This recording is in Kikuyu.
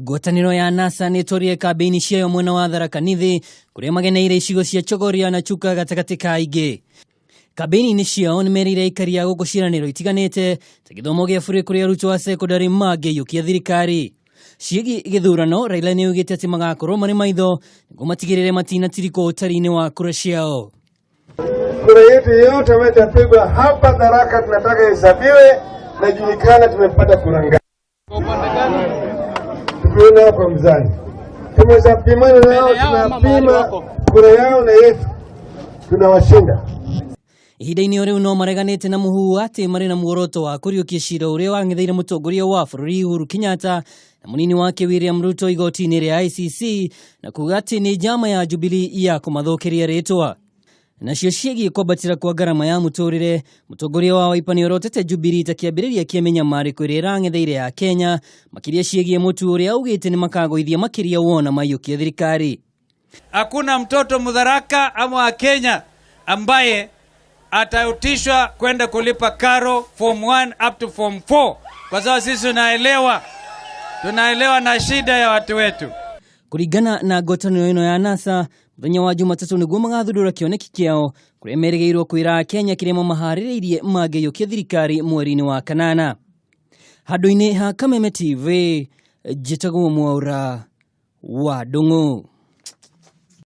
Ngwatanĩro ya NASA nĩ ĩtwarire kambĩini ciayo mwena wa Tharaka Nithi kũrĩa mageneire icigo cia Chogoria na Chuka gatagatĩ ka ingĩ. Kambĩini-inĩ ciao nĩ merĩire aikari a gũkũ ciĩranĩro itiganĩte ta gĩthomo gĩa burĩ kũrĩ arutwo a cekondarĩ mangĩiyũkia thirikari. Ciĩgiĩ gĩthurano, Raila nĩ oigĩte atĩ magakorwo marĩ maitho nĩguo matigĩrĩre matinatirikwo ũtari-inĩ wa kura ciao. Kura yetu yote ambayo itapigwa hapa Tharaka tunataka ihesabiwe na ijulikane tumepata kura ngapi. Tukiona hapa mzani tumeshapimana nao, tunapima kura yao na yetu, tunawashinda. Ihinda-inĩ o rĩu no mareganĩte na mũhuhu atĩ marĩ na muoroto wa kũriũkia cira ũrĩa wang'etheire mũtongoria wa bũrũri Uhuru Kenyatta na mũnini wake William Ruto igoti-inĩ rĩa ICC na kuga atĩ nĩ njama ya Jubilee ya kũmathũkĩria rĩtwa. Nacio ciĩgiĩ kwambatĩra kwa ngarama ya mũtũrĩre, mũtongoria wa Wiper nĩ orotete Jubilee ta kĩambĩrĩria kĩa mĩnyamarĩko ĩrĩa ĩrang'etheire ya Kenya, makĩria ciĩgiĩ mũtu ũrĩa augĩte nĩ makagũithia makĩria wona maiyũkia thirikari. Hakuna mtoto Mudharaka ama wa Kenya ambaye atautishwa kwenda kulipa karo form 1 up to form 4, kwa sababu sisi tunaelewa na shida ya watu wetu. Kũringana na ngwatanĩro ĩno ya NASA, mũthenya wa Jumatatũ nĩguo magathundũra kĩoneki kĩao kũrĩa merĩgĩrĩirwo kwĩra Akenya kĩrĩa mamaharĩrĩirie mangĩiyũkia thirikari mweri-inĩ wa kanana. Handũ-inĩ ha Kameme TV, njĩtagwo Mwaura wa Ndung'u.